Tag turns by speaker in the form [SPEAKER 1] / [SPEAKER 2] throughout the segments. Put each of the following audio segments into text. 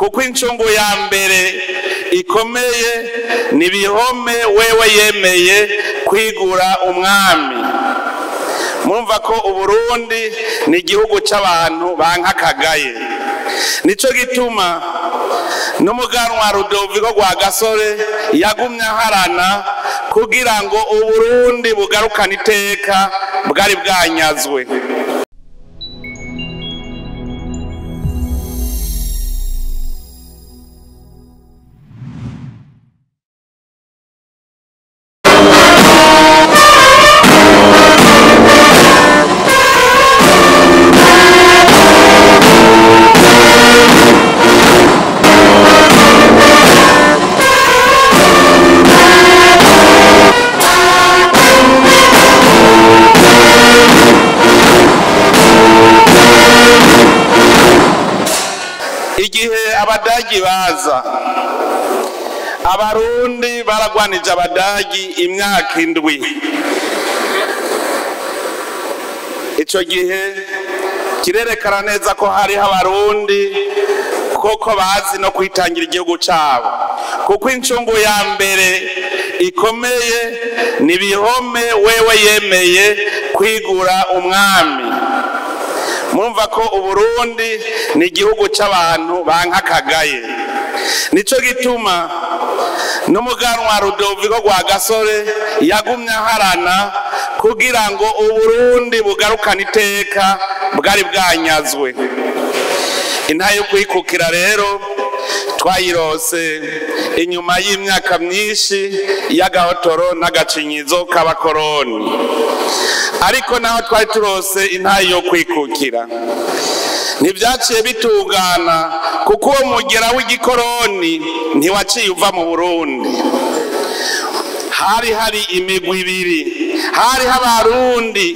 [SPEAKER 1] Kuko incungu ya mbere ikomeye ni bihome wewe yemeye kwigura umwami. Murumva ko Uburundi ni igihugu c'abantu bankakagaye. Nico gituma n'umuganwa Rudoviko Rwagasore yagumye aharana kugira ngo Uburundi bugarukane iteka bwari bwanyazwe. Igihe abadagi baza, abarundi baragwanije abadagi imyaka 7. Ico gihe kirerekana neza ko hariho abarundi koko bazi no kwitangira igihugu cabo. Kuko incungu ya mbere ikomeye ni bihome wewe yemeye kwigura umwami. Murumva ko Uburundi ni igihugu c'abantu bankakagaye. Nico gituma n'umuganwa Rudoviko Rwagasore yagumye aharana kugira ngo Uburundi bugarukane iteka bwari bwanyazwe. Intahe yo kwikukira rero twayirose inyuma y'imyaka myinshi y'agahotoro n'agacinyizo k'abakoroni. Ariko naho twari turose intahe yo kwikukira, ntibyaciye bitungana kuko uwo mugera w'igikoroni ntiwaciye uva mu Burundi. Hari imigwi ibiri, hariho abarundi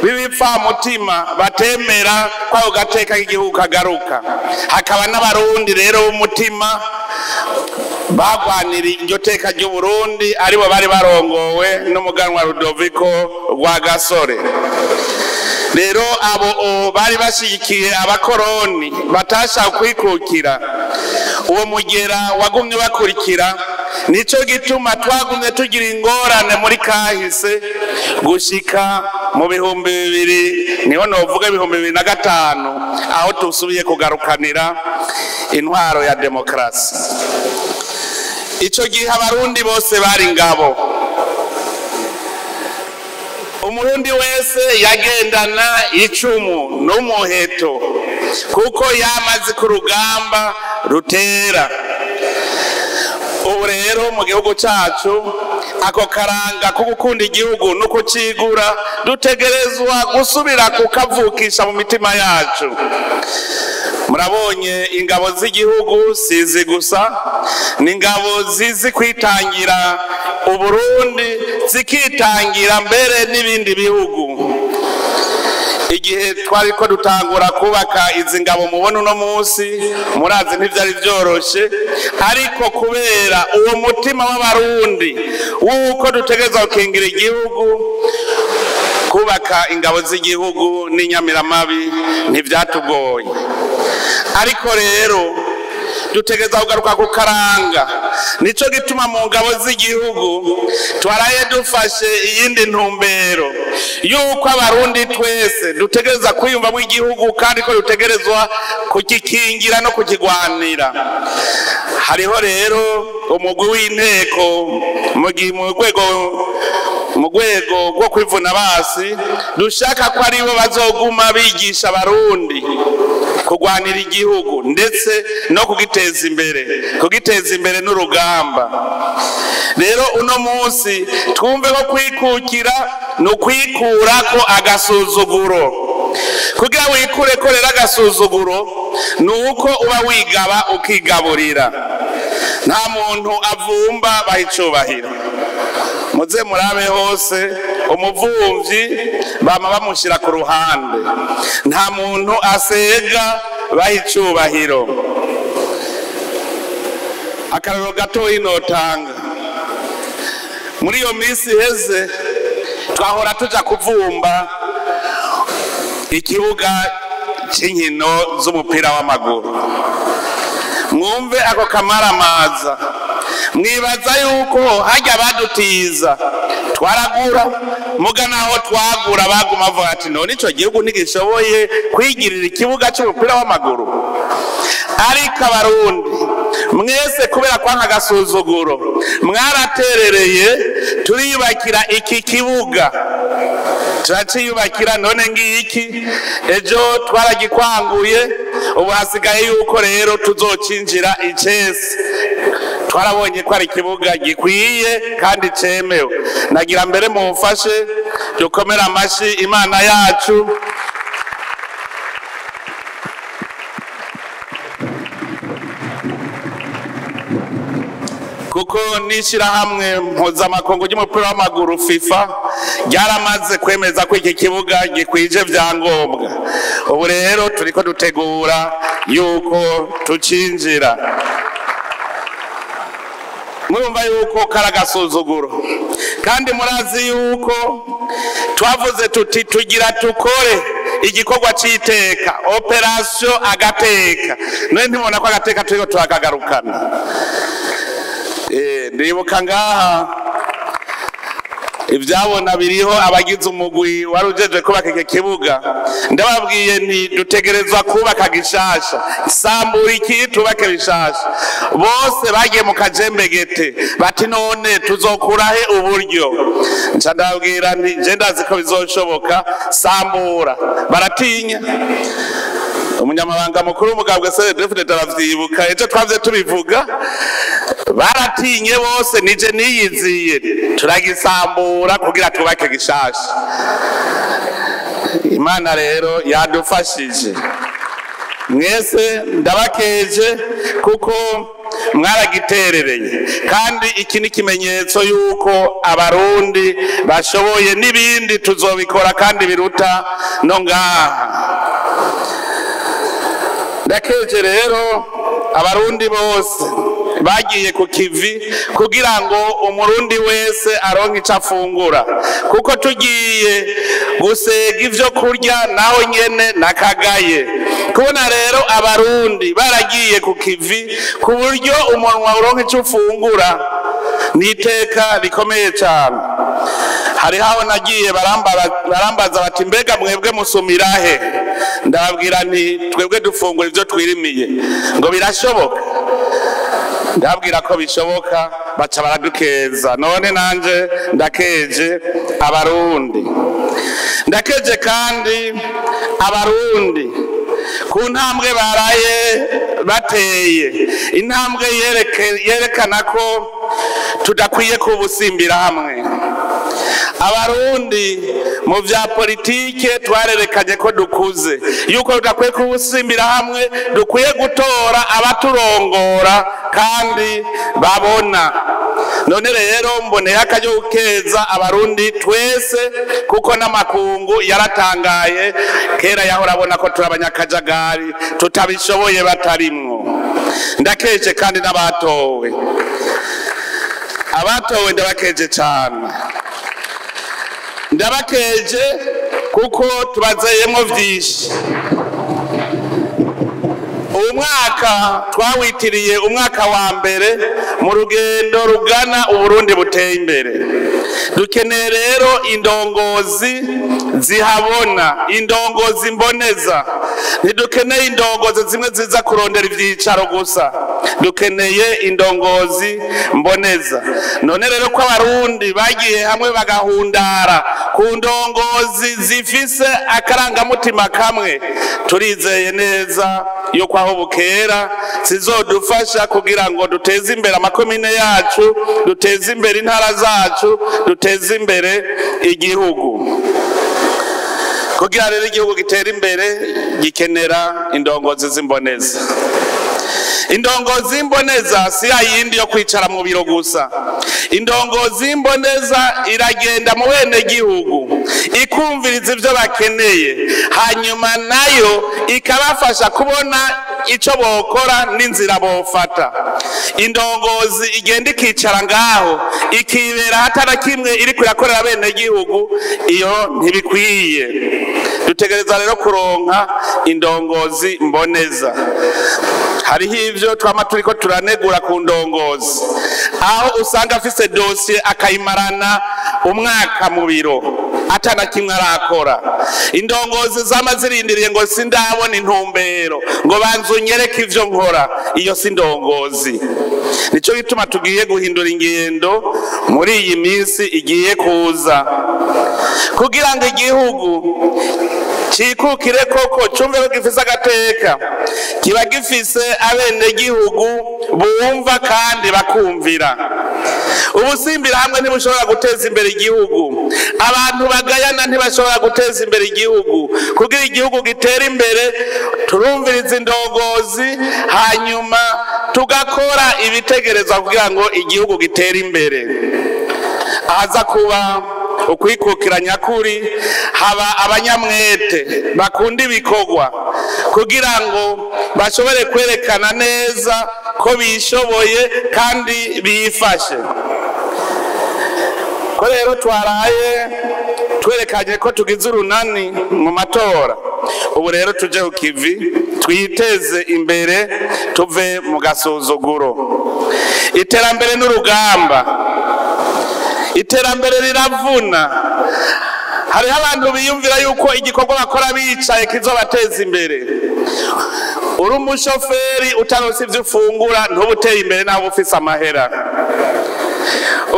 [SPEAKER 1] b'ibipfamutima batemera ko ako gateka k'igihugu kagaruka, hakaba n'abarundi rero b'umutima bagwanira iryo teka ry'Uburundi, aribo bari barongowe n'umuganwa Rudoviko Rwagasore. Rero abo bari bashigikiye abakoroni batashaka kwikukira, uwo mugera wagumye bakurikira. Nico gituma twagumye tugira ingorane muri kahise gushika mu 2000, niho novuga 2005, aho tusubiye kugarukanira intwaro ya demokrasi. Ico gihe abarundi bose bari ingabo. Umurundi wese yagendana icumu n'umuheto kuko yamaze ku rugamba rutera. Ubu rero mu gihugu cacu ako karanga ko gukunda igihugu no kucigura dutegerezwa gusubira kukavukisha mu mitima yacu. Murabonye ingabo z'igihugu sizi gusa, ni ingabo zizi kwitangira Uburundi, zikitangira mbere n'ibindi bihugu. Igihe twari ko dutangura kubaka izi ngabo mubona uno munsi, murazi ntivyari vyoroshe, ariko kubera uwo mutima w'abarundi wuko dutegerezwa gukingira igihugu, kubaka ingabo z'igihugu n'inyamiramabi ntivyatugoye. Ariko rero dutegerezwa kugaruka ku karanga. Nico gituma mu ngabo z'igihugu twaraye dufashe iyindi ntumbero yuko abarundi twese dutegereza kwiyumvamo igihugu kandi ko dutegerezwa kugikingira no kukigwanira. Hariho rero umugwi w'inteko mu rwego rwo kwivuna basi, dushaka ko aribo bazoguma bigisha abarundi kugwanira igihugu ndetse no kugiteza imbere, kugiteza imbere n'urugamba. Rero uno munsi twumve ko kwikukira ni ukwikurako agasuzuguro. Kugira wikure ko rero agasuzuguro ni uko uba wigaba ukigaburira. Nta muntu avumba bahicubahira. Muze murabe hose umuvumvyi bama bamushira ku ruhande. Nta muntu asega bahicubahiro. Akararo gato inotanga muri iyo minsi heze twahora tuja kuvumba ikibuga c'inkino z'umupira w'amaguru. Mwumve ako kamaramaza. Mwibaza yuko hajya badutiza twaragura, muga naho twagura baguma bavuga ati none ico gihugu ntigishoboye kwigirira ikibuga c'umupira w'amaguru. Ariko abarundi mwese kubera kwanka agasuzuguro mwaraterereye, turiyubakira iki kibuga, turaciyubakira. None ngiki ejo twaragikwanguye, ubu hasigaye yuko rero tuzocinjira icese. Twarabonye ko ari ikibuga gikwiye kandi cemewe. Nagira mbere mumfashe dukomere amashi Imana yacu. Kuko n'ishirahamwe mpuzamakungu ry'umupira w'amaguru FIFA ryaramaze kwemeza ko iki kibuga gikwije vyangombwa. Ubu rero turiko dutegura yuko tucinjira. Murumva yuko karagasuzuguro, kandi murazi yuko twavuze tuti tugira tukore igikorwa c'iteka, operation agateka. None ntimubona ko agateka turiko turakagarukana. Ndibuka ngaha ivyabona biriho abagize umugwi wari ujeje kubaka iki kibuga, ndababwiye nti dutegerezwa kubaka gishasha, sambura iki tubake bishasha. Bose bagiye mu kajembegete bati none tuzokurahe uburyo? Nca ndababwira nti je ndazi ko bizoshoboka, sambura. Baratinya. Umunyamabanga mukuru w'umugambwe CNDD-FDD aravyibuka, ejo twavye tubivuga, baratinye bose, nije niyiziye turagisambura kugira twubake gishasha. Imana rero yadufashije. Mwese ndabakeje kuko mwaragiterereye, kandi iki ni ikimenyetso yuko abarundi bashoboye, n'ibindi tuzobikora kandi biruta no ngaha. Ndakeje rero abarundi bose bagiye ku kivi kugira ngo umurundi wese aronke ico afungura, kuko tugiye gusega ivyo kurya naho nyene nakagaye. Kubona rero abarundi baragiye ku kivi ku buryo umunwa uronke ico ufungura ni iteka rikomeye cane. Hariho aho nagiye barambaza bati mbega mwebwe musumira he? Ndababwira nti twebwe dufungura ivyo twirimiye. Ngo birashoboka? Ndababwira ko bishoboka, baca baradukeza. None nanje ndakeje abarundi. Ndakeje kandi abarundi ku ntambwe baraye bateye, intambwe yerekana ko tudakwiye kubusimbira hamwe. Abarundi mu vya politike twarerekanye ko dukuze, yuko tudakwiye kubusimbira hamwe, dukwiye gutora abaturongora kandi babona. None rero mboneye akaryo keza abarundi twese, kuko n'amakungu yaratangaye. Kera yahora abona ko turi abanyakajagari tutabishoboye batarimwo. Ndakeje kandi n'abatowe, abatowe ndabakeje cane. Ndabakeje kuko tubazeyemwo vyinshi. Uyu mwaka twawitiriye umwaka wa mbere mu rugendo rugana Uburundi buteye imbere. Dukeneye rero indongozi zihabona, indongozi mboneza. Ntidukeneye indongozi zimwe ziza kurondera ivyicaro gusa, dukeneye indongozi mboneza. None rero ko abarundi bagiye hamwe bagahundara ku ndongozi zifise akarangamutima kamwe, turizeye neza yuko aho bukera zizodufasha kugira ngo duteze imbere amakomine yacu, duteze imbere intara zacu, duteze imbere igihugu. Kugira rero igihugu gitere imbere gikenera indongozi z'imboneza. Indongozi y'imboneza si ya yindi yo kwicara mu biro gusa. Indongozi y'imboneza iragenda mu bene gihugu, ikumviriza ivyo bakeneye, hanyuma nayo ikabafasha kubona ico bokora n'inzira bofata. Indongozi igenda ikicara ngaho ikibera hatana kimwe iriko irakorera bene gihugu, iyo ntibikwiye. Dutegereza rero kuronka indongozi mboneza. Hariho ivyo twama turiko turanegura ku ndongozi, aho usanga afise dosiye akayimarana umwaka mu biro atana kimwe arakora. Indongozi zama zirindiriye ngo sindabona intumbero, ngo banze unyereke ivyo nkora, iyo si indongozi. Nico gituma tugiye guhindura ingendo muri iyi minsi igiye kuza, kugira ngo igihugu cikukire koko, cumve ko gifise agateka, kiba gifise abenegihugu bumva kandi bakumvira. Ubusimbira hamwe ntibushobora guteza imbere igihugu, abantu bagayana ntibashobora guteza imbere igihugu. Kugira igihugu gitere imbere, turumviriza indongozi, hanyuma tugakora ibitegerezwa kugira ngo igihugu gitere imbere. Ahaza kuba ukwikukira nyakuri, haba abanyamwete bakunda ibikorwa kugira ngo bashobore kwerekana neza ko bishoboye kandi bifashe. Ko rero twaraye twerekanye ko tugize urunani mu matora, ubu rero tuje ku kivi, twiteze imbere, tuve mu gasuzuguro. Iterambere n'urugamba, iterambere riravuna. Hariho abantu biyumvira yuko igikorwa bakora bicaye kizobateza imbere. Uri umushoferi utaronse ivyo ufungura, ntuba uteye imbere naho uba ufise amahera.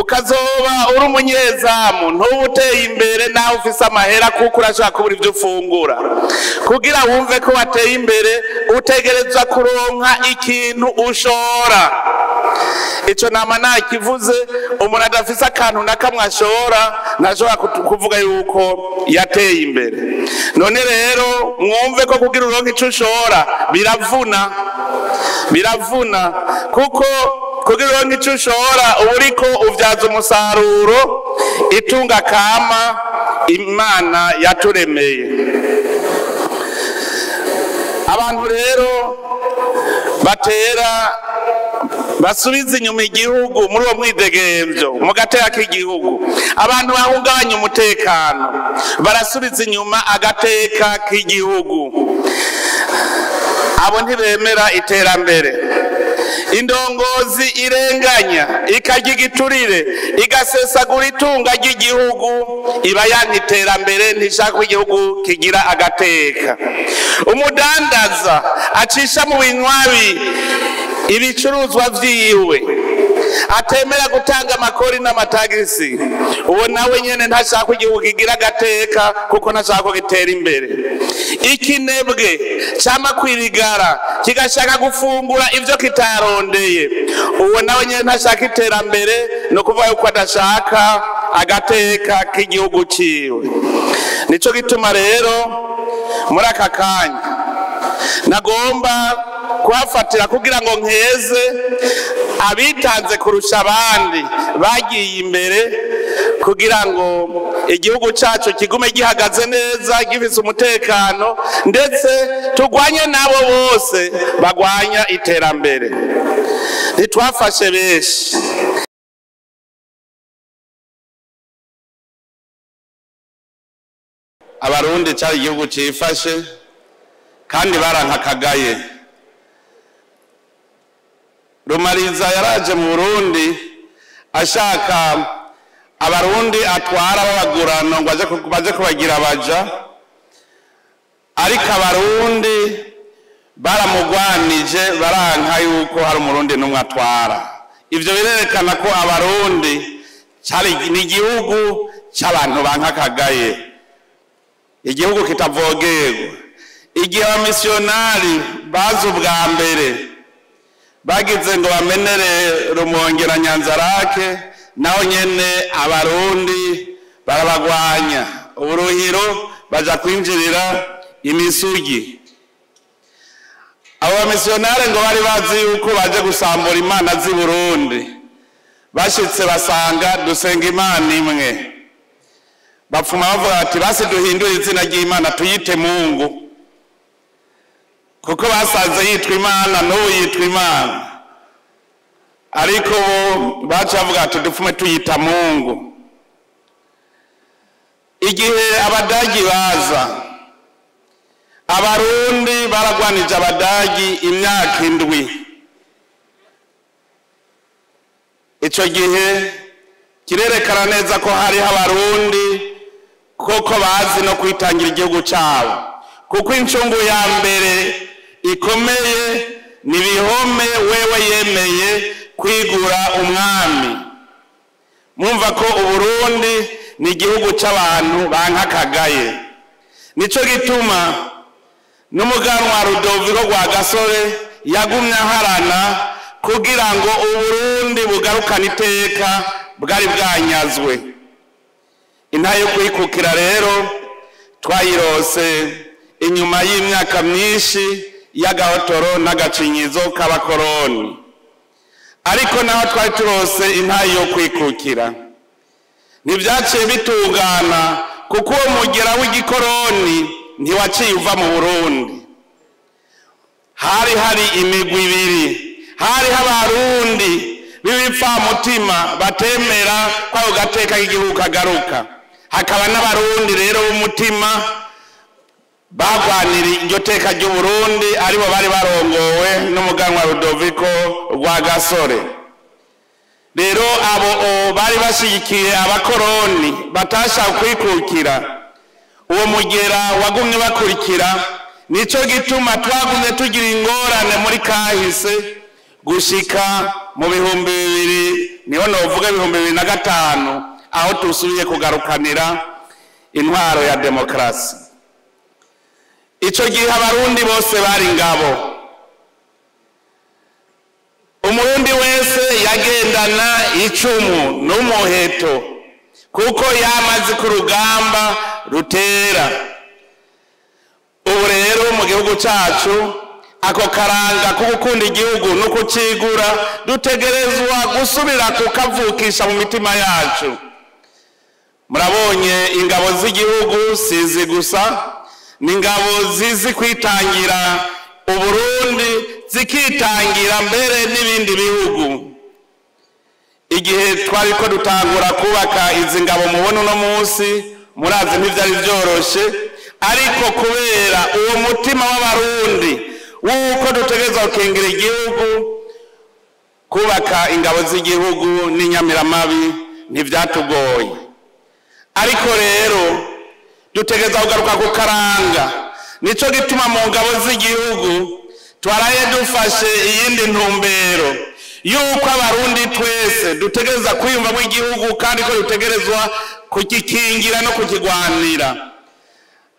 [SPEAKER 1] Ukazoba uri umunyezamu, ntuba uteye imbere naho ufise amahera, kuko urashobora kubura ivyo ufungura. Kugira wumve ko wateye imbere, utegerezwa kuronka ikintu ushora. Ico nama nakivuze, umuntu adafise akantu na kamwe ashora ntashobora kuvuga yuko yateye imbere. None rero mwumve ko kugira uronke ico ushora biravuna, biravuna, kuko kugira uronke ico ushora uba uriko uvyaza umusaruro itunga kama Imana yaturemeye. Abantu rero batera basubiza inyuma igihugu muri uwo mwidegemvyo mu gateka k'igihugu, abantu bahungabanya umutekano barasubiza inyuma agateka k'igihugu, abo ntibemera iterambere. Indongozi irenganya ikarya igiturire igasesagura itunga ry'igihugu iba yanka iterambere, ntishaka ko igihugu kigira agateka. Umudandaza acisha mu binywabi ibicuruzwa vyiwe, atemera gutanga amakori n'amatagisi, uwo nawe nyene ntashaka ko igihugu kigira agateka, kuko ntashaka ko gitera imbere. Ikinebwe cama kwirigara kigashaka gufungura ivyo kitarondeye, uwo nawe nyene ntashaka iterambere, no kuvuga yuko adashaka agateka k'igihugu ciwe. Nico gituma rero muri aka kanya nagomba kuhafatira kugira ngo nkeze abitanze kurusha abandi bagiye imbere, kugira ngo igihugu cacu kigume gihagaze neza, gifise umutekano, ndetse turwanye nabo bose bagwanya iterambere. Ntitwafashe benshi. Abarundi cari igihugu cifashe kandi barankakagaye. Rumariza yaraje mu Burundi ashaka abarundi atwara babagurano ngo baje kubagira abaja, ariko abarundi baramugwanije baranka yuko hari umurundi n'umwe atwara. Ivyo birerekana ko abarundi cari ni igihugu c'abantu bankakagaye, igihugu kitavogerwa. Igihe abamisiyonari baza ubwa mbere bagize ngo bamenere Rumonge na Nyanzarake, naho nyene abarundi barabagwanya, uburuhiro baja kwinjirira imisugi. Abo bamisiyonari ngo bari bazi yuko baje gusambura imana z'i Burundi, bashitse basanga dusenga imana imwe, bapfuma bavuga ati basi duhindure izina ry'Imana tuyite Mungu, kuko basanze yitwa Imana n'ubu yitwa Imana, ariko bo baca bavuga ati dupfume tuyita Mungu. Igihe abadagi baza, Abarundi baragwanije Abadagi imyaka 7. Ico gihe kirerekana neza ko hariho Abarundi koko bazi no kwitangira igihugu cabo, kuko incungu ya mbere ikomeye ni Bihome wewe yemeye kwigura umwami. Mwumva ko Uburundi ni igihugu c'abantu bankakagaye. Nico gituma n'umuganwa Rudoviko Rwagasore yagumye aharana kugira ngo Uburundi bugarukane iteka bwari bwanyazwe. Intahe yo kwikukira rero twayirose inyuma y'imyaka myinshi y'agahotoro n'agacinyizo k'abakoroni. Ariko naho twari turose intahe yo kwikukira, ntibyaciye bitungana, kuko uwo mugera w'igikoroni ntiwaciye uva mu Burundi. Hari imigwi ibiri, hariho Abarundi b'ibipfamutima batemera ko ako gateka k'igihugu kagaruka, hakaba n'Abarundi rero b'umutima bagwanira iryo teka ry'Uburundi, aribo bari barongowe n'umuganwa Rudoviko Rwagasore. Rero abo bari bashigikiye abakoroni batashaka kwikukira, uwo mugera wagumye bakurikira. Nico gituma twagumye tugira ingorane muri kahise gushika mu 2000, niho novuga 2005, aho tusubiye kugarukanira intwaro ya demokrasi. Ico gihe Abarundi bose bari ingabo. Umurundi wese yagendana icumu n'umuheto, kuko yamaze ku rugamba rutera. Ubu rero mu gihugu cacu ako karanga ko gukunda igihugu no kucigura dutegerezwa gusubira kukavukisha mu mitima yacu. Murabonye ingabo z'igihugu sizi gusa, ni ingabo zizi kwitangira Uburundi, zikitangira mbere n'ibindi bihugu. Igihe twari ko dutangura kubaka izi ngabo mubona uno munsi, murazi ntivyari vyoroshe, ariko kubera uwo mutima w'Abarundi wuko dutegerezwa gukingira igihugu, kubaka ingabo z'igihugu n'inyamiramabi ntivyatugoye. Ariko rero dutegerezwa kugaruka ku karanga. Nico gituma mu ngabo z'igihugu twaraye dufashe iyindi ntumbero yuko Abarundi twese dutegereza kwiyumvamo igihugu, kandi ko dutegerezwa kugikingira no kukigwanira.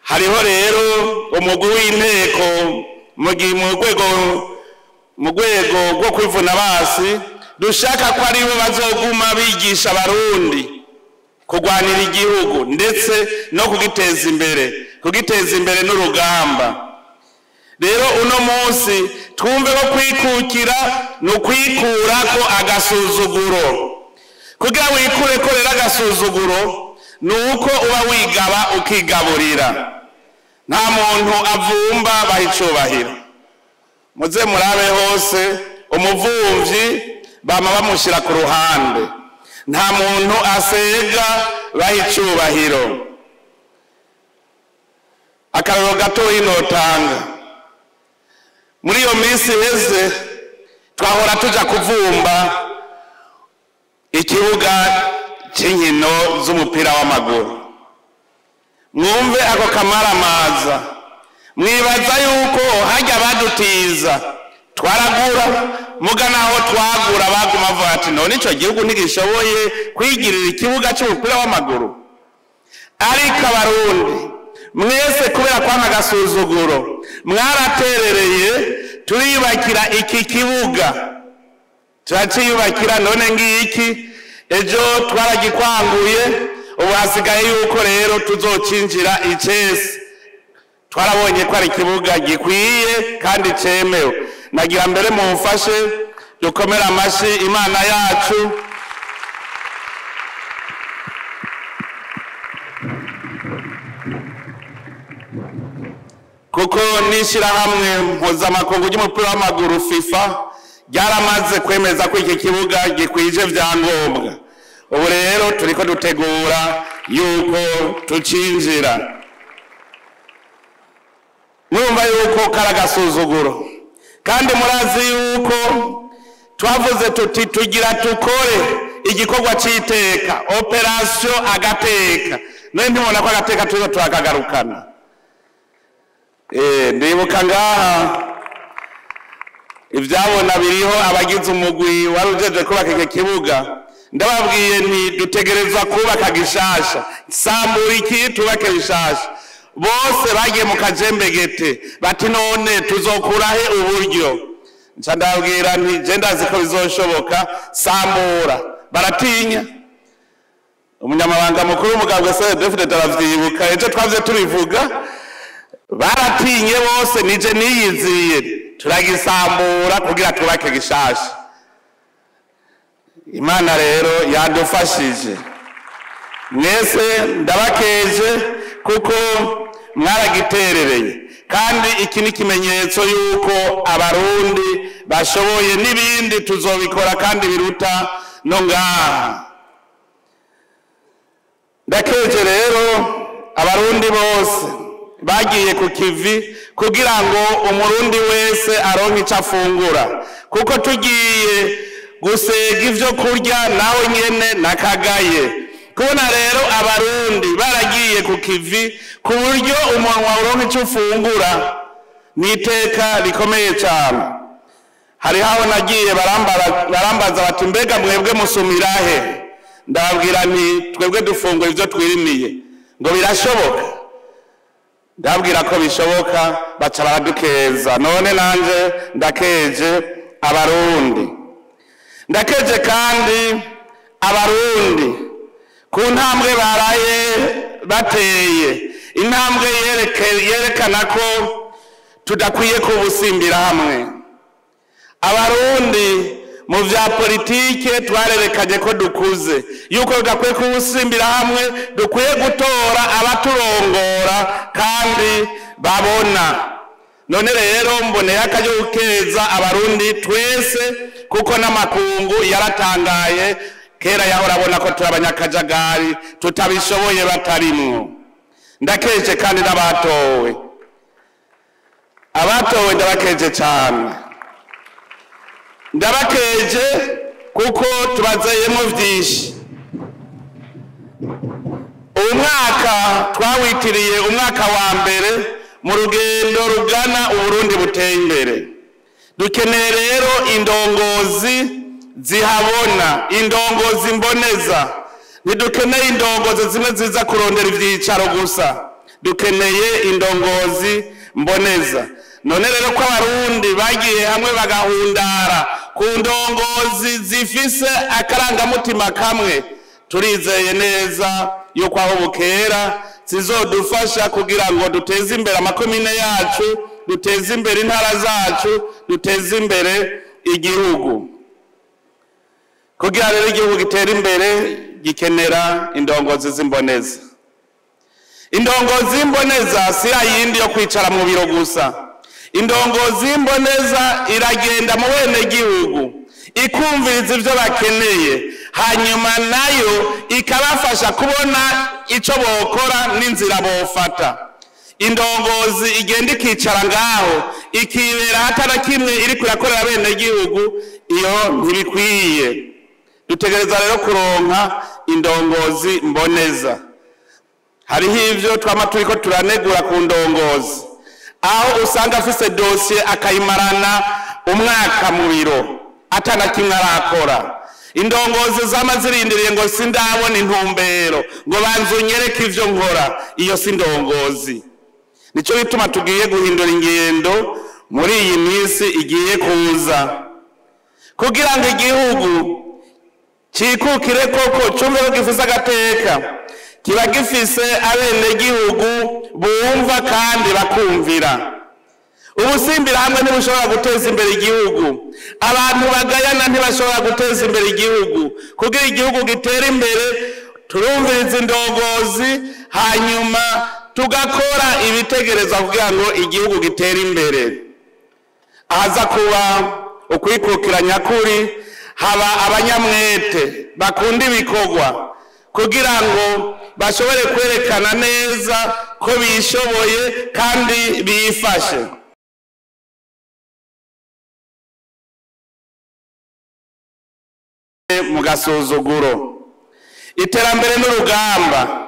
[SPEAKER 1] Hariho rero umugwi w'inteko mu rwego rwo kwivuna basi, dushaka ko aribo bazoguma bigisha Abarundi kugwanira igihugu ndetse no kugiteza imbere, kugiteza imbere n'urugamba. Rero uno munsi twumve ko kwikukira ni ukwikurako agasuzuguro. Kugira wikure ko rero agasuzuguro ni uko uba wigaba ukigaburira. Nta muntu avumba baha icubahiro. Muze murabe hose umuvumvyi bama bamushira ku ruhande. Nta muntu asega baha icubahiro. Akarorero gatoyi notanga, muri iyo minsi iheze twahora tuja kuvumba ikibuga c'inkino z'umupira w'amaguru. Mwumve ako kamaramaza, mwibaza yuko hajya badutiza twaragura, muga naho twagura baguma bavuga ati none ico gihugu ntigishoboye kwigirira ikibuga c'umupira w'amaguru. Ariko Abarundi mwese kubera kwanga agasuzuguro mwaraterereye, turiyubakira iki kibuga, turaciyubakira. None ngiki ejo twaragikwanguye, ubu hasigaye yuko rero tuzocinjira icese. Twarabonye ko ari ikibuga gikwiye kandi cemewe. Nagira mbere mumfashe dukomere amashi Imana yacu. Kuko n'ishirahamwe mpuzamakungu ry'umupira w'amaguru FIFA ryaramaze kwemeza ko iki kibuga gikwije vyangombwa. Ubu rero turiko dutegura yuko tucinjira. Murumva yuko karagasuzuguro, kandi murazi yuko twavuze tuti tugira tukore igikorwa c'iteka, operation agateka. None ntibona ko agateka tuza turakagarukana. Ndibuka ngaha ivyabona biriho abagize umugwi wari ujeje kubaka iki kibuga, ndababwiye nti dutegerezwa kubaka gishasha, sambura iki tubake gishasha. Bose bagiye mu kajembegete bati none tuzokurahe uburyo? Nca ndababwira nti je ndazi ko bizoshoboka, sambura. Baratinya. Umunyamabanga mukuru w'umugambwe CNDD-FDD aravyibuka, ejo twavye tubivuga, baratinye bose, nije niyiziye turagisambura kugira tubake gishasha. Imana rero yadufashije mwese, ndabakeje kuko mwaragiterereye, kandi iki ni ikimenyetso yuko abarundi bashoboye, n'ibindi tuzobikora kandi biruta no ngaha. Ndakeje rero abarundi bose bagiye ku kivi kugira ngo umurundi wese aronke ico afungura, kuko tugiye gusega ivyo kurya nawe nyene nakagaye. Kubona rero abarundi baragiye ku kivi ku buryo umuntu uronka ico ufungura ni iteka rikomeye cyane. Hariho aho nagiye barambaza bati mbega mwebwe musumirahe? Ndababwira nti twebwe dufungura ivyo twirimiye. Ngo birashoboka? Ndababwira ko bishoboka, baca baradukeza. None nanje ndakeje abarundi, ndakeje kandi abarundi ku ntambwe baraye bateye, intambwe yerekana ko tudakwiye kubusimbira hamwe. Abarundi mu vya politike twarerekanye ko dukuze, yuko tudakwiye kubusimbira hamwe, dukwiye gutora abaturongora kandi babona. None rero mboneye akaryo gukeza abarundi twese, kuko n'amakungu yaratangaye. Kera yahora abona ko turi abanyakajagari tutabishoboye batarimwo. Ndakeje kandi n'abatowe, abatowe ndabakeje cyane, ndabakeje kuko tubazeyemo vyinshi. Uyu mwaka twawitiriye umwaka wa mbere mu rugendo rugana Uburundi buteye imbere. Dukeneye rero indongozi zihabona, indongozi mboneza. Ntidukeneye indongozi zimwe ziza kurondera ivyicaro gusa, dukeneye indongozi mboneza. None rero ko abarundi bagiye hamwe bagahundara ku ndongozi zifise akarangamutima kamwe, turizeye neza yuko aho bukera zizodufasha kugira ngo duteze imbere amakomine yacu, duteze imbere intara zacu, duteze imbere igihugu. Kugira rero igihugu gitere imbere gikenera indongozi z'imboneza. Indongozi y'imboneza si yindi yo kwicara mu biro gusa. Indongozi y'imboneza iragenda mu bene gihugu, ikumviriza ivyo bakeneye, hanyuma nayo ikabafasha kubona ico bokora n'inzira bofata. Indongozi igenda ikicara ngaho ikibera hatana kimwe iri kurakorera bene gihugu, iyo ntibikwiye. Dutegereza rero kuronka indongozi mboneza. Hariho ivyo twama turiko turanegura ku ndongozi, aho usanga afise dosiye akayimarana umwaka mu biro atana kimwe arakora. Indongozi zama zirindiriye ngo sindabona intumbero, ngo banze unyereke ivyo nkora, iyo si indongozi. Nico bituma tugiye guhindura ingendo muri iyi minsi igiye kuza, kugira ngo igihugu cikukire koko, cumve ko gifise agateka, kiba gifise abenegihugu bumva kandi bakumvira. Ubusimbira hamwe ntibushobora guteza imbere igihugu, abantu bagayana ntibashobora guteza imbere igihugu. Kugira igihugu gitere imbere turumviriza indongozi, hanyuma tugakora ibitegerezwa kugira ngo igihugu gitere imbere. Ahaza kuba ukwikukira nyakuri, haba abanyamwete bakunda ibikorwa, kugira ngo bashobore kwerekana neza ko bishoboye kandi bifashe. Mu gasuzuguro, iterambere n'urugamba,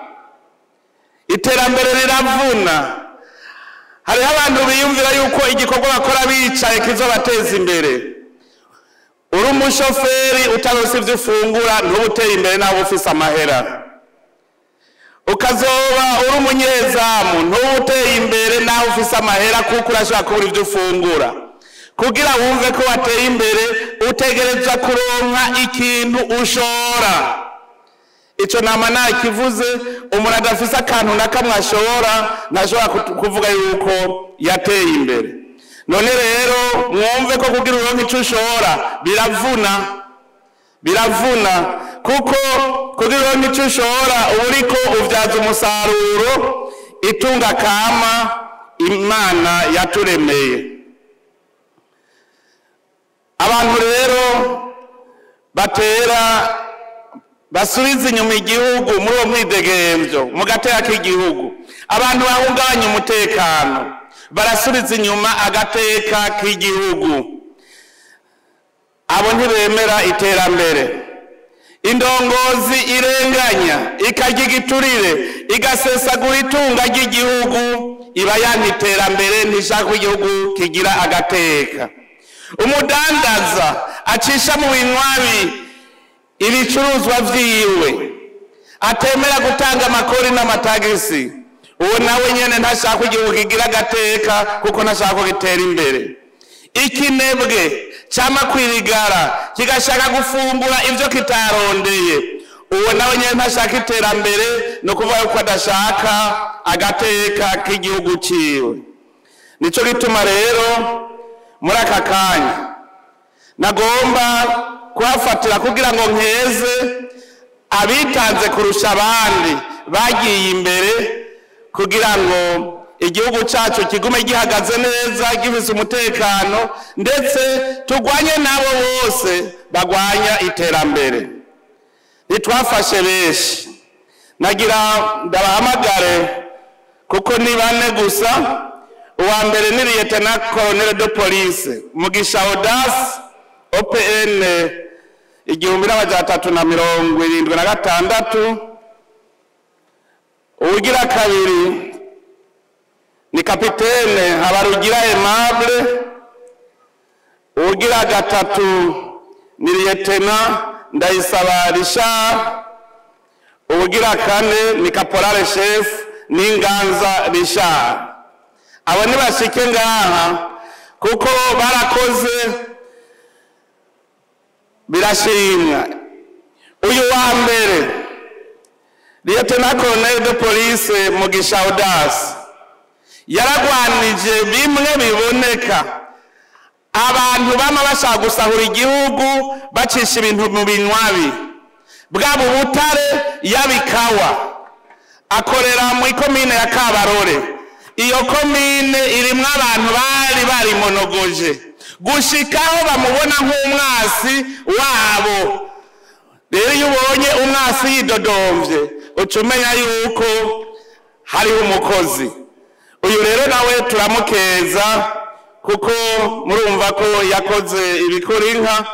[SPEAKER 1] iterambere riravuna. Hariho abantu biyumvira yuko igikorwa bakora bicaye kizobateza imbere. Uri umushoferi utaronse ivyo ufungura ntuba uteye imbere naho ufise amahera. Ukazoba uri umunyezamu ntuba uteye imbere naho ufise amahera, kuko urashobora kubura ivyo ufungura. Kugira wumve ko wateye imbere utegerezwa kuronka ikintu ushora. Ico nama nakivuze, umuntu adafise akantu na kamwe ashora ntashobora kuvuga yuko yateye imbere. None rero mwumve ko kugira uronke ico ushora biravuna, biravuna, kuko kugira uronke ico ushora uba uriko uvyaza umusaruro itunga kama Imana yaturemeye. Abantu rero batera basubiza inyuma igihugu muri uwo mwidegemvyo mu gateka k'igihugu, abantu bahungabanya umutekano barasubiza inyuma agateka k'igihugu. Abo ntibemera iterambere. Indongozi irenganya ikarya igiturire igasesagura itunga ry'igihugu iba yanka iterambere, ntishaka ko igihugu kigira agateka. Umudandaza acisha mu binywabi ibicuruzwa vyiwe, atemera gutanga amakori n'amatagisi, uwo nawe nyene ntashaka igihugu kigira agateka, kuko ntashaka ko gitera imbere. Ikinebwe cama kwirigara kigashaka gufungura ivyo kitarondeye, uwo nawe nyene ntashaka iterambere, no kuvuga yuko adashaka agateka k'igihugu ciwe. Nico gituma rero muri aka kanya nagomba kuhafatira kugira ngo nkeze abitanze kurusha abandi bagiye imbere, kugira ngo igihugu cyacu kigume gihagaze neza gifise umutekano, ndetse turwanye nabo bose bagwanya iterambere. Ntitwafashe benshi, nagira ndabahamagare kuko ni bane gusa. Uwa mbere ni Lieutenant Colonel de Police Mugisha Audace OPN 1376. Ugira kabiri ni Kapitene Habarugira Aimable. Ugira gatatu ni Lieutenant Ndayisaba Richard. Ugira kane ni Caporal Chef Ninganza Richard. Abo nibashike ngaha kuko barakoze birashimwa. Uyu wa mbere Lieutenant Colonel de Police Mugisha Audace yaragwanije bimwe biboneka abantu bama bashaka gusahura igihugu bacisha ibintu mu binywabi bwabo butare yabikawa. Akorera mu ikomine ya Kabarore. Iyo komine irimwo abantu bari barimonogoje gushikaho bamubona nk'umwasi wabo. Rero iyo ubonye umwasi yidodomvye uca umenya yuko hariho umukozi. Uyu rero nawe turamukeza kuko murumva ko yakoze ibikora inka,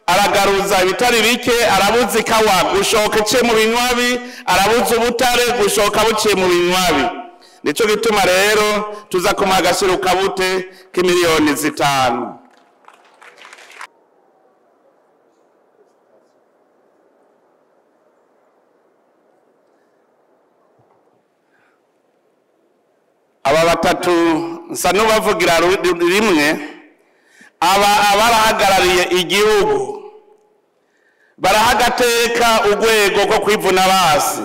[SPEAKER 1] aragaruza ibitari bike, arabuza ikawa gushoka iciye mu binywabi, arabuza ubutare gushoka buciye mu binywabi. Nico gituma rero tuza kumuha agashirukabute k'imiliyoni 5. Aba batatu nsa n'ubavugira rimwe, aba abarahagarariye igihugu barahagateka urwego rwo kwivuna basi.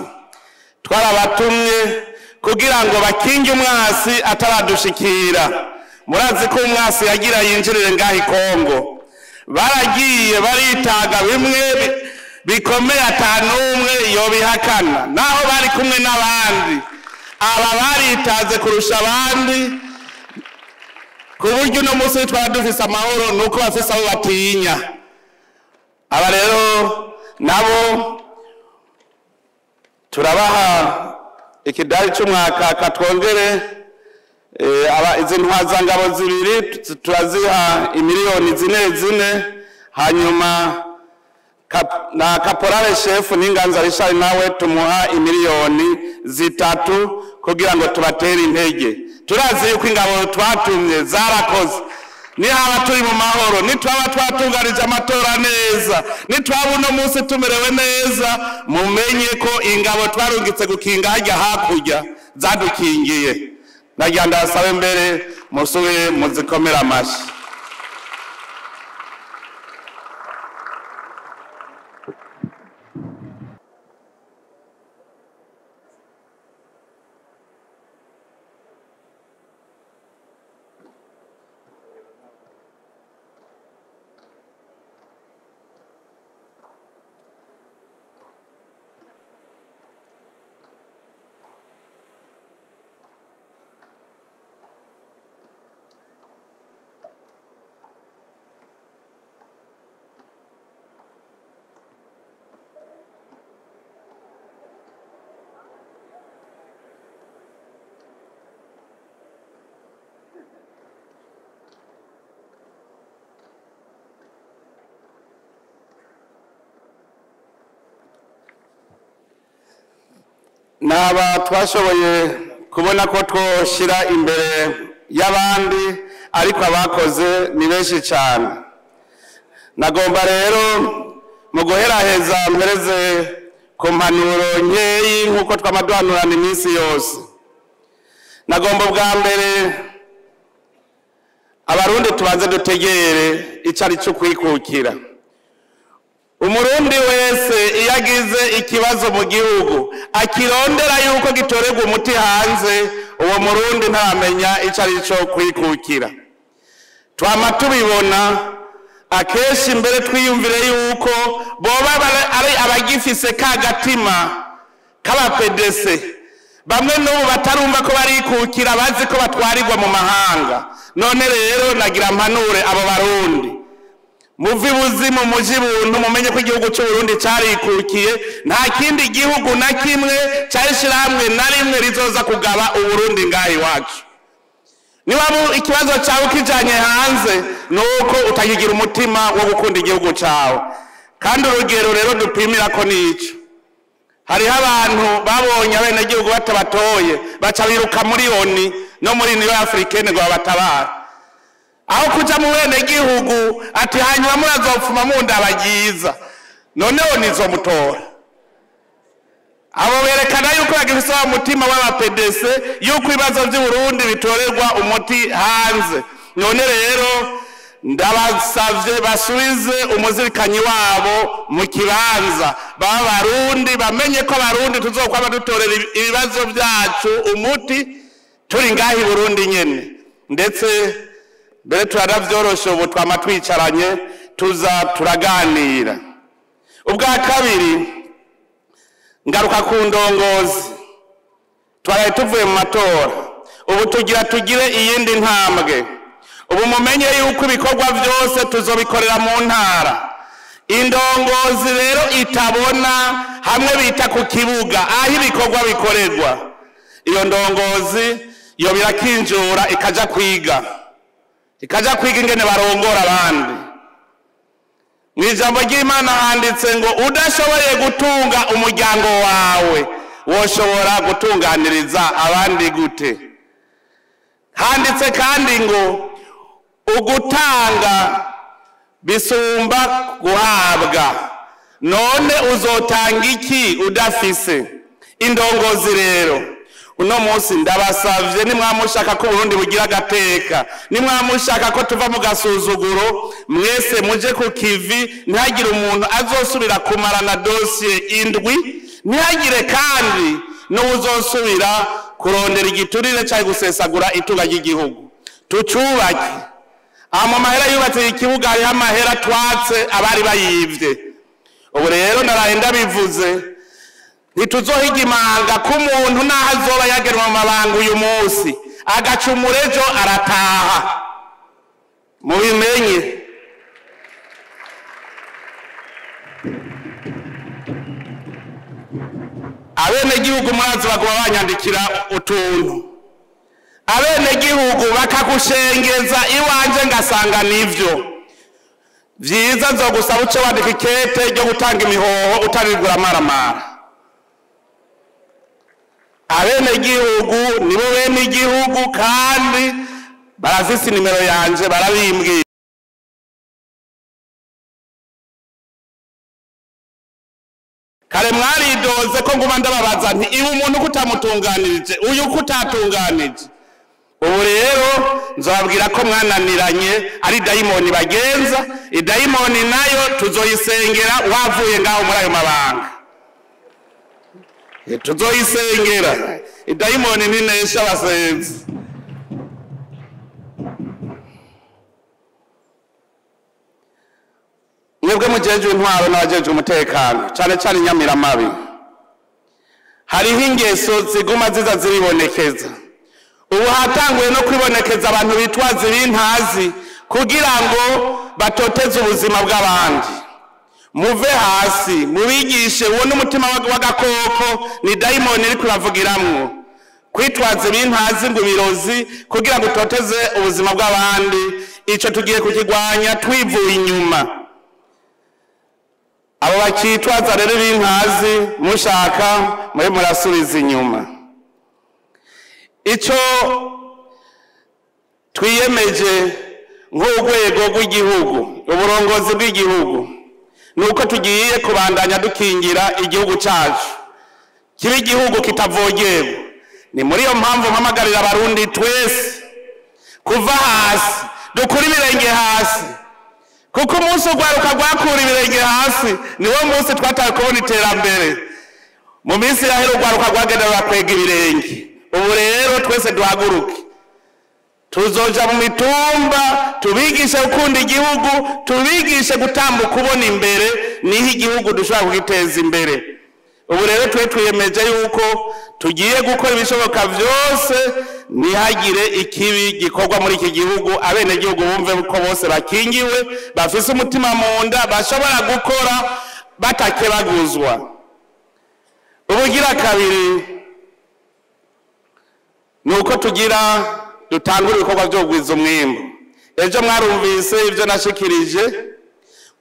[SPEAKER 1] Twarabatumye kugira ngo bakinge umwasi ataradushikira. Murazi ko umwasi yagira yinjirire ngaho i Kongo, baragiye baritaga bimwe bikomeye atanumwe yobihakana, naho bari kumwe n'abandi. Aba baritaze kurusha abandi ku buryo uno munsi twaba dufise amahoro nuko bafise abo batinya. Aba rero nabo Turabaha ikidari cy'umwakaka, twongere izi ntwazangabo zibiri turaziha imiliyoni 4 4, hanyuma na kaporale shefu n'Inganza Richard nawe tumuha imiliyoni 3 kugira ngo tubatere intege. Turazi yuko ingabo twatumye zarakoze. Nihaba turi mu mahoro, nitwaba twatunganije amatora neza, nitwaba uno munsi tumerewe neza, mumenye ko ingabo twarungitse gukinga hajya hakurya zadukingiye. Nagira ndabasabe mbere musubire muzikomere amashi. Naba twashoboye kubona ko twoshira imbere y'abandi, ariko abakoze ni benshi cyane. Nagomba rero mu guheraheza mpereze ku mpanuro nkeyi nk'uko twamaduhanurana iminsi yose. Nagomba bwa mbere abarundi tubanze dutegere ico ari cyo kwikukira. Umurundi wese iyo agize ikibazo mu gihugu akirondera yuko gitorerwa umuti hanze, uwo murundi ntaramenya ico ari cyo kwikukira. Twama tubibona akenshi mbere twiyumvire yuko boba ari abagifise ka gatima k'abapedese, bamwe n'ubu batarumva ko barikukira, bazi ko batwarirwa mu mahanga. None rero nagira mpanure abo barundi, muvi buzimu muji buntu, mumenye ko igihugu cy'u Burundi carikukiye, nta kindi gihugu na kimwe cyashyiramwe na rimwe rizoza kugaba Uburundi ngaha iwacu. Niba ikibazo cyawe ukijanye hanze, nuko utakigira umutima wo gukunda igihugu cyawe. Kandi urugero rero dupimira ko nico, hariho abantu babonye abenegihugu batabatoye baca biruka muri ONU no muri Union Africaine ngo babatabare, aho kuja mu benegihugu ati hanyuma murazopfuma mundabagiza, noneho nizomutora. Abo berekana yuko bagifise wa mutima w'abapedese, yuko ibibazo vy'u Burundi bitorerwa umuti hanze. None rero ndabasavye basubize umuzirikanyi wabo mu kibanza, baba Barundi bamenye ko Abarundi tuzokwama dutorera ibibazo vyacu umuti turi ngaha i Burundi nyene. Ndetse mbere turanavyoroshe, ubu twama twicaranye tuza turaganira. Ubwa kabiri ngaruka ku ndongozi, twaraye tuvuye mu matora, ubu tugira tugire iyindi ntambwe. Ubu mumenye yuko ibikorwa byose tuzobikorera mu ntara. Indongozi rero itabona hamwe bita ku kibuga aho ibikorwa bikorerwa, iyo ndongozi yo birakinjura ikaja kwiga, ikaja kwiga ingene barongora abandi. Mu ijambo ry'Imana handitse ngo udashoboye gutunga umuryango wawe woshobora gutunganiriza abandi gute? Handitse kandi ngo ugutanga bisumba guhabwa, none uzotanga iki udafise? Indongozi rero uno munsi ndabasavye, nimwamushaka ko Burundi bugira agateka, nimwamushaka ko tuva mu gasuzuguro, mwese muje ku kivi, ntihagire umuntu azosubira kumarana dosiye indwi, ntihagire kandi n'uwuzosubira kurondera igiturire cyangwa gusesagura itunga ry'igihugu. Tucubake. Ama mahera yubatse ikibuga, hariho amahera twatse abari bayivye. Ubu rero naraye ndabivuze, ntituzohiga imanga ko umuntu naho azoba yagenwa mu mabanga uyu munsi agacumura ejo arataha. Mubimenye. Abenegihugu murazi baguma banyandikira utuntu, abenegihugu bakagushengeza iwanje ngasanga nivyo vyiza. Nzogusaba uce wandika ikete ryo gutanga imihoho utarigura amaramara. Abenegihugu nibo bene igihugu, kandi barafise nimero yanje, barabimbwiye. Kare mwaridoze ko nguma ndababaza nti ibi umuntu kutamutunganirije, uyu kutatunganije. Ubu rero nzobabwira ko mwananiranye, ari dayimoni bagenza. Idayimoni nayo tuzoyisengera wavuye ngaho muri ayo mabanga, tuzoyisengera. Idayimoni ntinesha abasenzi. Mwebwe mujejwe intwaro n'abajejwe umutekano, cane cane inyamiramabi, hariho ingeso ziguma ziza ziribonekeza. Ubu hatanguye no kwibonekeza abantu bitwaza ibintazi kugira ngo batoteze ubuzima bw'abandi. Muve hasi mubigishe, uwo n'umutima w'agakoko, ni dayimoni iri kuravugiramwo. Kwitwaza ibintazi ngo ibirozi kugira ngo utoteze ubuzima bw'abandi, ico tugiye kukigwanya twivuye inyuma. Abo bakitwaza rero ibintazi mushaka muri murasubiza inyuma. Ico twiyemeje nk'urwego rw'igihugu, uburongozi bw'igihugu, nuko tugiye kubandanya dukingira igihugu cyacu kiba igihugu kitavogerwa. Ni muri iyo mpamvu mpamagarira Abarundi twese kuva hasi, dukura ibirenge hasi, kuko umunsi urwaruka rwakura ibirenge hasi niwo munsi twataye kubona iterambere. Mu minsi yahera urwaruka rwagenda rurakwega ibirenge. Ubu rero twese duhaguruke, tuzoja mu mitumba tubigishe gukunda igihugu, tubigishe gutambuka ubona imbere, niho igihugu dushobora kugiteza imbere. Ubu rero twe twiyemeje yuko tugiye gukora ibishoboka vyose ntihagire ikibi gikorwa muri iki gihugu, abenegihugu bumve ko bose bakingiwe, bafise umutima mu nda, bashobora gukora batakebaguzwa. Ubugira kabiri nuko tugira dutangura ibikorwa byo kugwiza umwimbu. Ejo mwarumvise ibyo nashikirije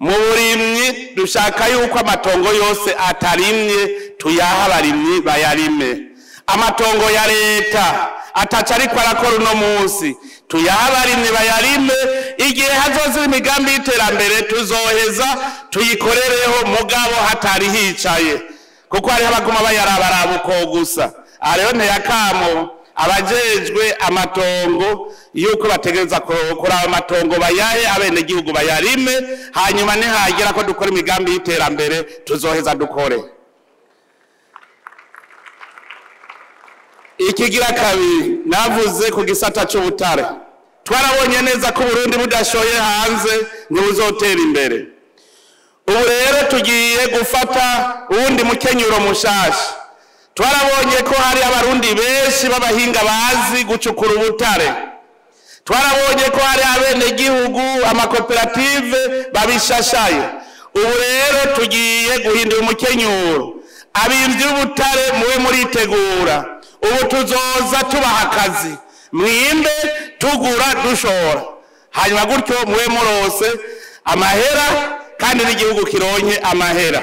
[SPEAKER 1] mu burimyi. Dushaka yuko amatongo yose atarimye tuyaha abarimyi bayarime. Amatongo ya leta ataca ariko arakora uno munsi tuyaha abarimyi bayarime. Igihe hazoza imigambi y'iterambere tuzoheza tuyikorereho, mugabo hatari hicaye, kuko hariho abaguma bayarabaraba uko gusa. Aha rero nteyakamo abajejwe amatongo yuko bategereza kuraba amatongo bayahe abenegihugu bayarime, hanyuma nihagera ko dukora imigambi y'iterambere tuzoheza dukore. Ikigira kabiri navuze ku gisata c'ubutare. Twarabonye neza ko Burundi budashoye hanze ntibuzotera imbere. Ubu rero tugiye gufata uwundi mukenyuro mushasha. Twarabonye ko hari Abarundi benshi b'abahinga bazi gucukura ubutare. Twarabonye ko hari abenegihugu, amakoperative babishashaye. Ubu rero tugiye guhindura umukenyuro. Abimvyi b'ubutare mube muritegura. Ubu tuzoza tubaha akazi, mwimbe tugura dushora, hanyuma gutyo mube murose amahera kandi n'igihugu kironke amahera.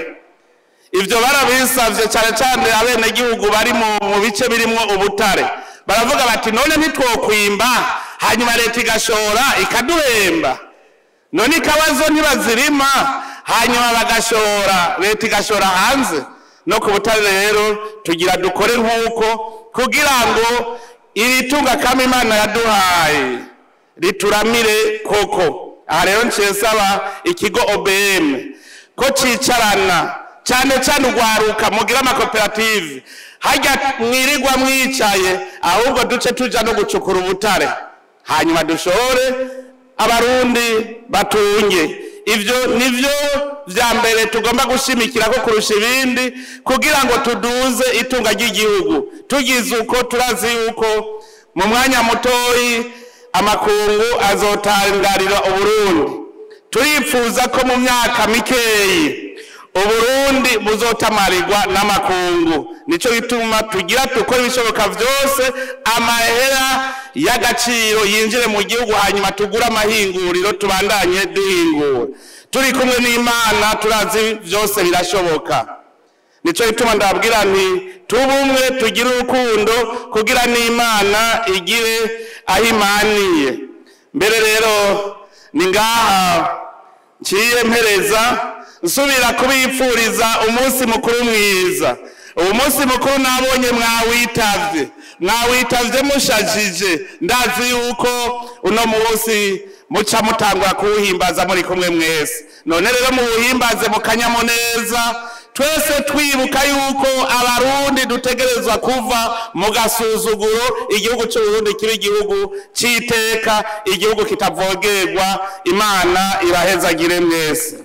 [SPEAKER 1] Ivyo barabisavye cane cane abenegihugu bari mu bice birimwo ubutare. Baravuga bati none ntitwokwimba hanyuma leta igashora ikaduhemba, none ikabazo ntibazirima hanyuma bagashora leta igashora hanze. No ku butare rero tugira dukore nk'uko kugira ngo iri tunga kama Imana yaduhaye rituramire koko. Aha rero nciye nsaba ikigo OBM ko cicarana cyane cyane urwaruka mugira amakoperative, hajya mwirirwa mwicaye, ahubwo duce tuja no gucukura ubutare hanyuma dushore Abarundi batunge. Ivyo nivyo vya mbere tugomba gushimikira ko kurusha ibindi kugira ngo tuduze itunga ry'igihugu. Tugize uko turazi yuko mu mwanya mutoyi amakungu azotangarira Uburundi. Turipfuza ko mu myaka mikeyi Uburundi buzotamarirwa n'amakungu. Nico gituma tugira dukora ibishoboka vyose amahera y'agaciro yinjire mu gihugu, hanyuma tugure amahinguriro tubandanye duhingura. Turi kumwe n'Imana turazi vyose birashoboka. Nico gituma ndabwira nti tubumwe tugire urukundo kugira n'Imana igire aho imaniye. Mbere rero ni ngaha nciye mpereza nsubira kubipfuriza umunsi mukuru mwiza. Uwo munsi mukuru nabonye mwawitavye mushajije, ndazi yuko uno munsi muca mutangura kuwuhimbaza muri kumwe mwese. None rero muwuhimbaze mu kanyamuneza, twese twibuka yuko abarundi dutegerezwa kuva mu gasuzuguro, igihugu c'Uburundi kiba igihugu c'iteka, igihugu kitavogerwa. Imana ibahezagire mwese.